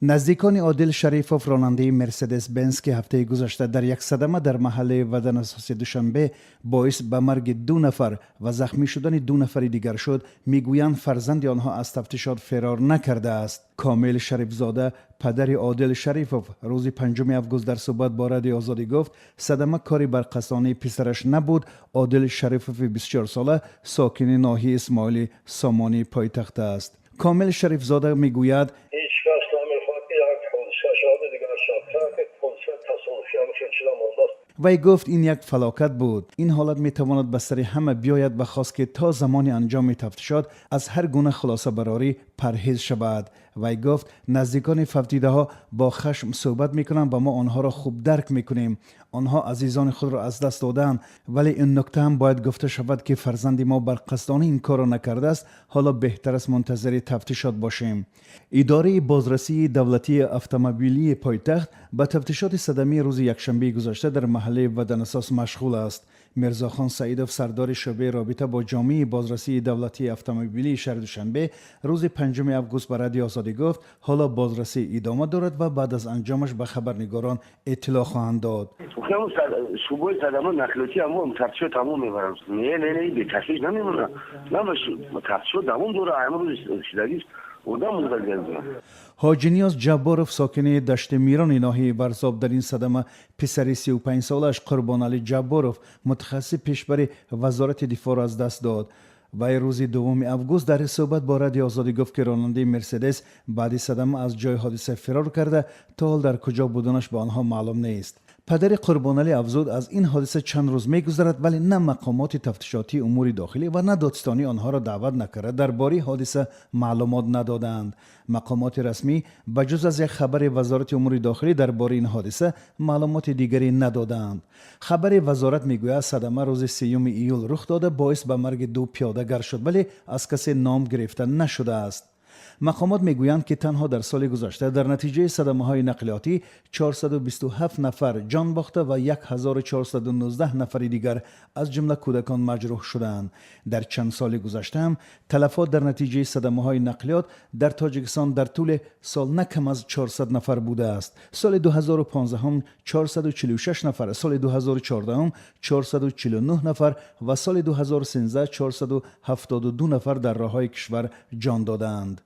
Наздикони Одил Шарифов, ронандаи Мерседес Бенз, ки ҳафтаи гузашта дар як садама дар маҳаллаи Ваданасоси Душанбе боис ба марги ду нафар ва захмӣ шудани ду нафари дигар шуд, мегӯянд, фарзанди онҳо аз тафтишот ферор накардааст. Комил Шарифзода, падари Одил Шарифов, рӯзи 5 август дар суҳбат бо Радиои Озодӣ гуфт, садама кори барқасдонии писараш набуд. Одил Шарифови 24сола сокини ноҳияи Исмоили Сомонии пойтахт аст. Комил Шарифзода мегӯяд: Ҳеҷ кас намехоҳад, ки як ҳодиса шавад, дигар шавад, ки ҳодиса тасодуфӣ ҳамчун чиза мондааст. Вай гуфт, ин як фалокат буд, ин ҳолат метавонад ба сари ҳама биёяд ва хост, ки то замони анҷоми тафтишот аз ҳар гуна хулосабарорӣ парҳез шавад. Вай гуфт, наздикони фавтидаҳо бо хашм суҳбат мекунанд ва мо онҳоро хуб дарк мекунем. Онҳо азизони худро аз даст додаанд, вале ин нукта ҳам бояд гуфта шавад, ки фарзанди мо барқасдонӣ ин корро накардааст. Ҳоло беҳтар аст мунтазири тафтишот бошем. Идораи бозрасии давлатии автомобилии пойтахт ба тафтишоти садамаи рӯзи якшанбеи гузашта дар маҳаллаи Ваданасос машғул аст. Мирзохон Саидов, сардори шӯъбаи робита бо ҷомеаи бозрасии давлатии автомобилии шаҳри Душанбе, рӯзи 5 август ба Радиои Озодӣ гуфт, ҳоло бозрасӣ идома дорад ва баъд аз анҷомаш ба хабарнигорон иттилоъ хоҳанд дод. Шӯъбаи садама нақлиётӣ ҳамо тафтишот тамом мебарам. Не, не, не, бетафтиш намемонад. Тафтишот давом дора, ҳама рӯзи шидагиш одам мурда. Ҳоҷиниёз Ҷабборов, сокини Дашти Мирони ноҳияи Варзоб, дар ин садама писари 35солааш Қурбоналӣ Ҷабборов, мутахассиси пешбари Вазорати дифоъро аз даст дод. Вай рӯзи 2 август дар суҳбат бо Радиои Озодӣ гуфт, ки ронандаи Мерседес баъди садама аз ҷои ҳодиса фирор карда, то ҳол дар куҷо буданаш ба онҳо маълум нест. Падари Қурбоналӣ афзуд, аз ин ҳодиса чанд рӯз мегузарад, вале на мақомоти тафтишотии умури дохилӣ ва на додситонӣ онҳоро даъват накарда, дар бораи ҳодиса маълумот надодаанд. Мақомоти расмӣ ба ҷуз аз як хабари Вазорати умури дохилӣ дар бораи ин ҳодиса маълумоти дигаре надодаанд. Хабари вазорат мегӯяд, садама рӯзи 3 июл рух дода, боис ба марги ду пиёдагар шуд, вале аз касе ном гирифта нашудааст. Мақомот мегӯянд, ки танҳо дар соли гузашта дар натиҷаи садамаҳои нақлиётӣ 427 нафар ҷон бохта ва 1419 нафари дигар, аз ҷумла кӯдакон, маҷрӯҳ шудаанд. Дар чанд соли гузашта ҳам талафот дар натиҷаи садамаҳои нақлиёт дар Тоҷикистон дар тӯли сол на кам аз 400 нафар будааст. Соли 2015 446 нафар, соли 2014 449 нафар ва соли 2013 472 нафар дар роҳҳои кишвар ҷон додаанд.